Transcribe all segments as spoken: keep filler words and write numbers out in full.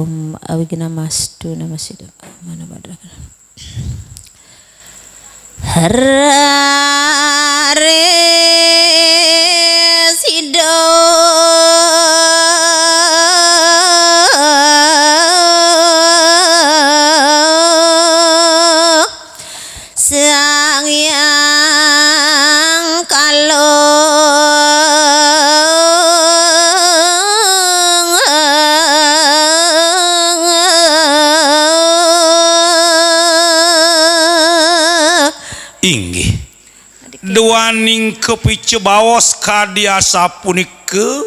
Om awighnamastu namasidam. Mana badra. Hare Sido Sang Hyang Kala. Inggih. Duaning kapica baos kadi asapunika,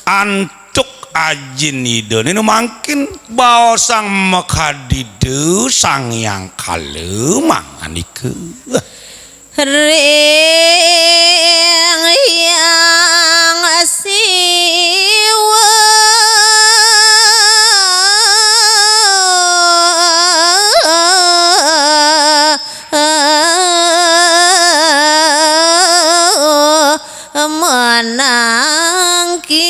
antuk Ajin Ida nini mangkin baosang makadi Ida Sang Hyang Kala mangandika. Ring Hyang Siwa. Manangkil.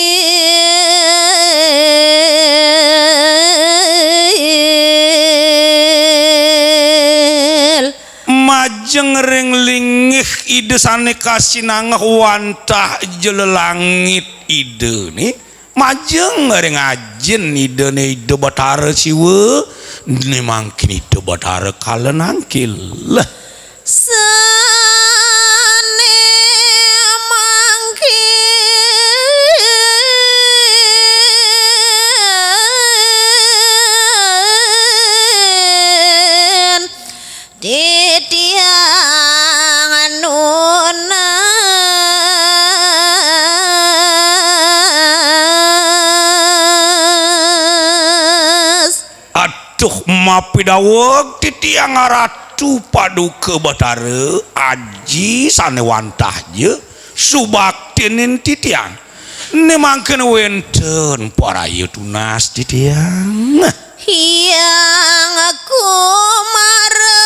Majeng ring linggih Ida sane kasinanggeh wantah jlelangit Ida ne. Majeng ring Ajin Ida ne Ida Batara Siwa, ne mangkin Ida Batara Kala nangkil. Sane mangkin titiang nunas. Aduh, mapidaweg titiang Ratu Paduka Batara, aji sane wantah ja subaktinin titiang. Ne mangkin wenten paraya tunas titiang. Hyang Kumara.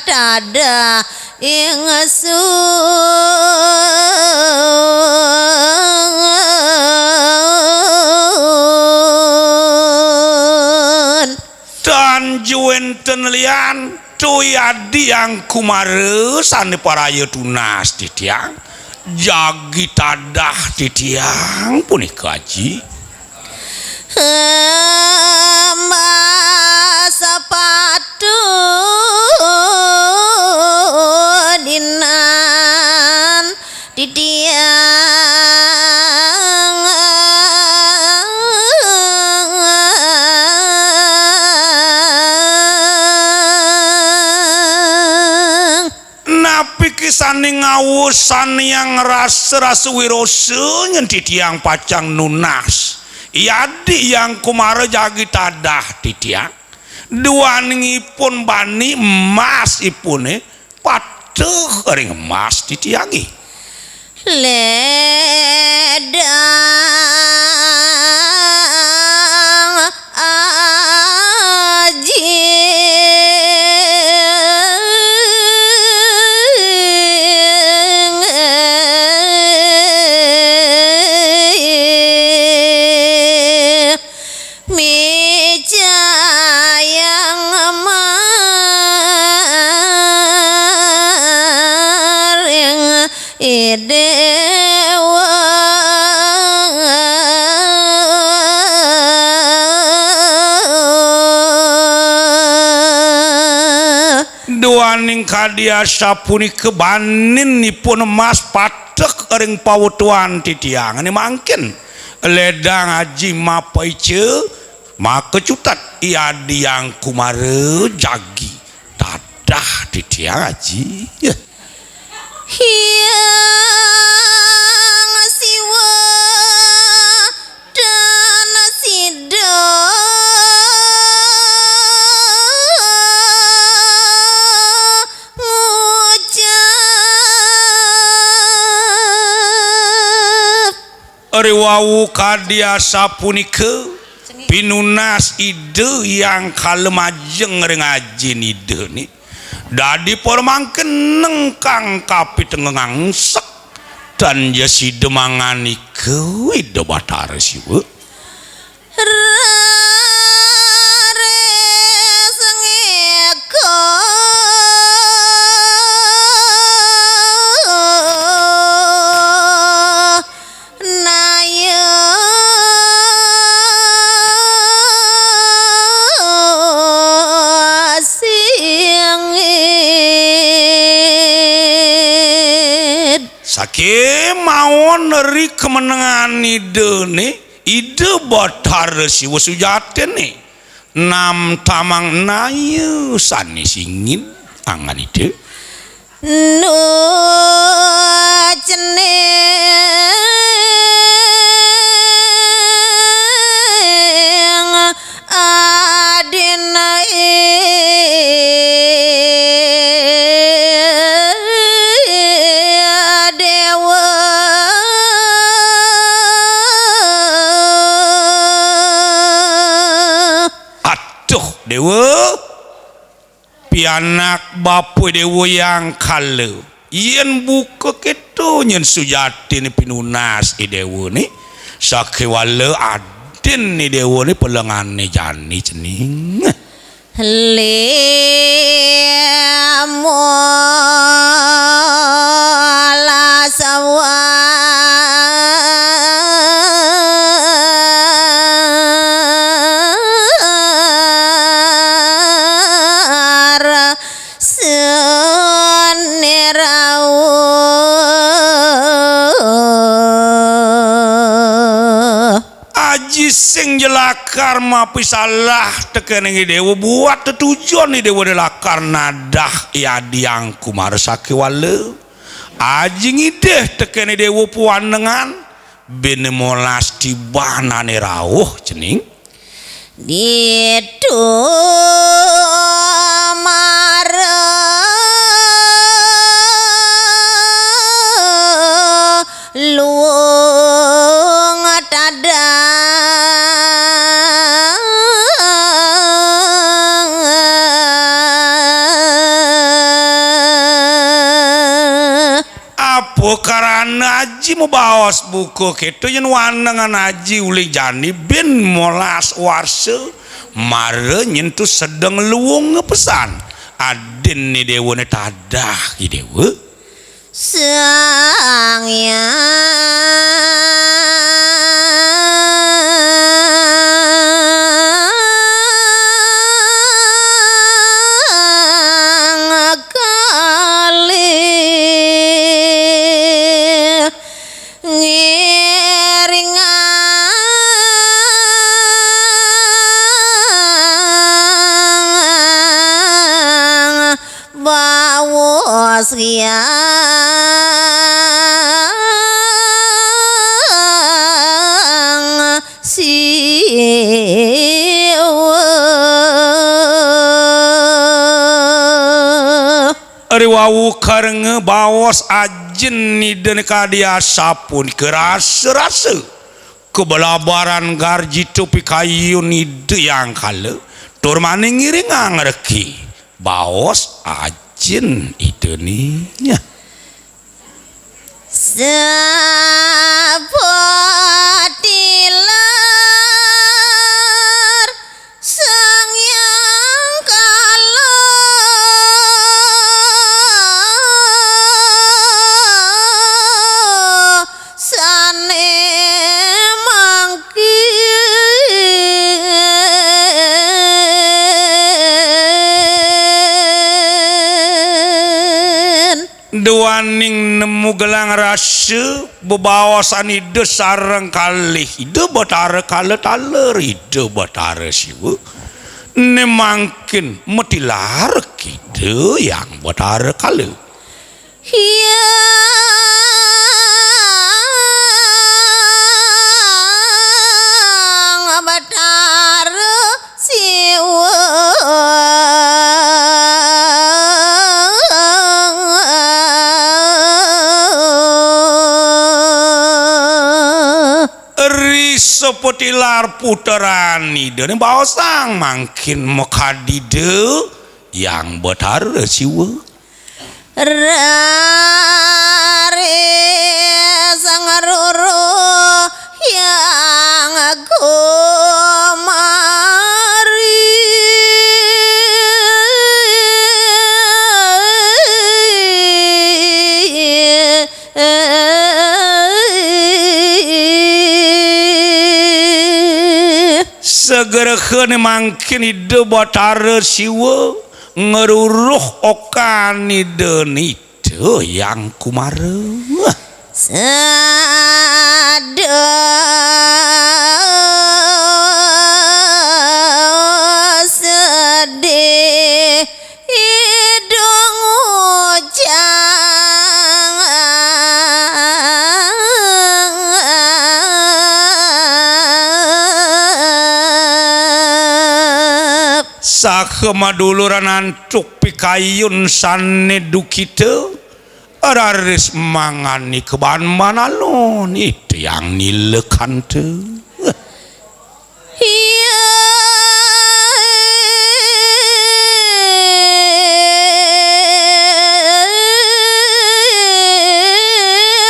Tadah ingsun. Tan ja wenten lian, tu yadi Hyang Kumara sane paraya tunas titiang. Jagi tadah titiang punika, aji. Hamba sepatu dinan titiang. Napi kisane ngawesan yang rasa-rasa wirasa nyen titiang pacang nunas. Yadi Hyang Kumara jagi tadah titiang. Duaningipun bani emasipune patuh ring emas titiange. Ledang aji. Mijayang maring Idéwa. Duaning kadi asapunika baninipun emas patek ring pawetuan titiang. Né mangkin ledang aji mapaica, maka cutet I Adi Hyang Kumara jagi tadah titiang aji. Hyang Siwa dan sida ngucap. Riwau kadi asapunika, pinunas Ida Hyang Kala majeng ring ajin Ida né. Dadi para mangkin nengkang kapitengah ngangsek tan ja sida manganika Ida Batara Siwa. Raris ngéko naya singit. Sakémaon ri kamenengan Idané, Ida Batara Siwa sujatiné namtamang naya sané singit angan Ida. Nu cening adin i déwa. Aduh, Déwa. Pianak bapa Déwa Hyang Kala. Yén buka kéto nyén sujatiné pinunas i Déwané, sakéwala adin i Déwané pelengané jani cening. Lima sawar seni rauh. Aji sing jelakar mapisalah tekening i Déwa buat tetujon i Déwa lakar nadah i Adi Angkumara sakéwala. Aji ngidih tekening i Déwa puanengan, bini molas tiban ané rauh cening. Ditu mara luung tadang. Apa karana aji mabaos buka kéto, yén wanengan aji uli jani bin molas warsa, mara nyentuh sedeng luung pesan. Adin i Déwané tadah i Déwa. Sang Hyang Kali ngiringang baos Hyang Siwa. Ari wau karenga baos ajin Idané kadi asapunika rasa-rasa. Kabalabaran garjita pikayun Ida Hyang Kala, tur mani ngiringang reki baos ajin Idané. Sapatilar Sang Hyang Kala sané mangkin. Duaning nemu gelang rasa bebaosan Ida sareng kalih Ida Batara Kala taler Ida Batara Siwa. Né mangkin matilar Ida Hyang Batara Kala. Hyang Batara Siwa. Risa patilar puteran Ida né baosang mangkin makadi Ida Hyang Betara Siwa. Raris ngruruh Hyang Kumari. Sagerehana mangkin Ida Batara Siwa ngruruh okan Ida né Ida Hyang Kumara. Sedih, sedih. Idung ujang. Saha maduluran antuk pikayun sané dukita, raris mangani keban manalon Ida Hyang Nilakanta. Iya.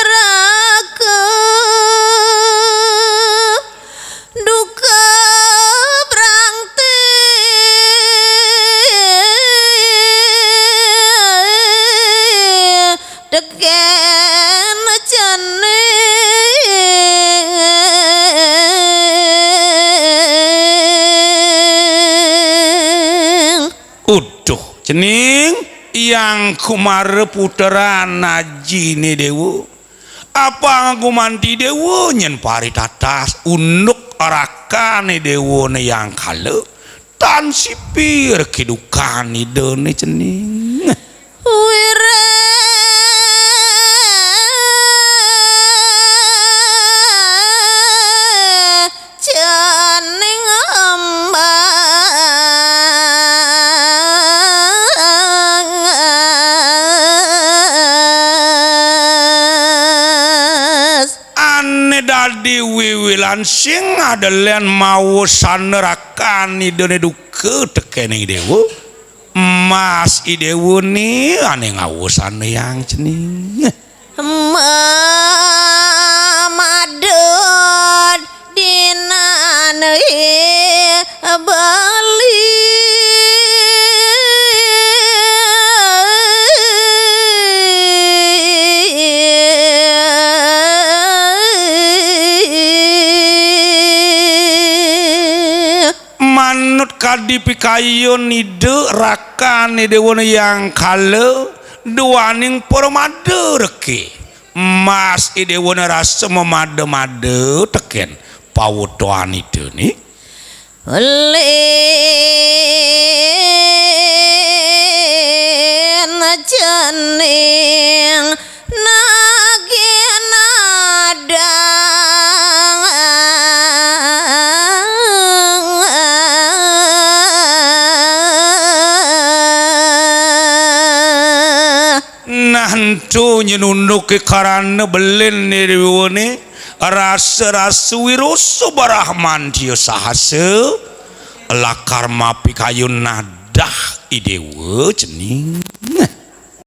Raka duka brangti. Tekén cening. Uduh, cening, Hyang Kumara puteran ajiné Déwa. Apang gumanti Déwa nyén paritatas unduk rakané Déwané Hyang Kala. Tan sipir kidukan Idané cening. Wiréh cening embas. Ané dadi wiwilan sing adelén maosana rakan Idané duka tekéning Déwa. Mas Idéwané ané ngaosana Hyang cening. Mamadud dinané Bali. Manut kadi pikayun Ida rakané Déwané Hyang Kala, duaning pramada reké. Mas Idéwané rasa mamada-mada tekén pawetuan Idané. Ulin cening nagih nadang. Nah, ento nyén unduké karana belin Idéwané rasa-rasa wiroso brahmantiya sahasa lakar mapikayun nadah Idéwa cening.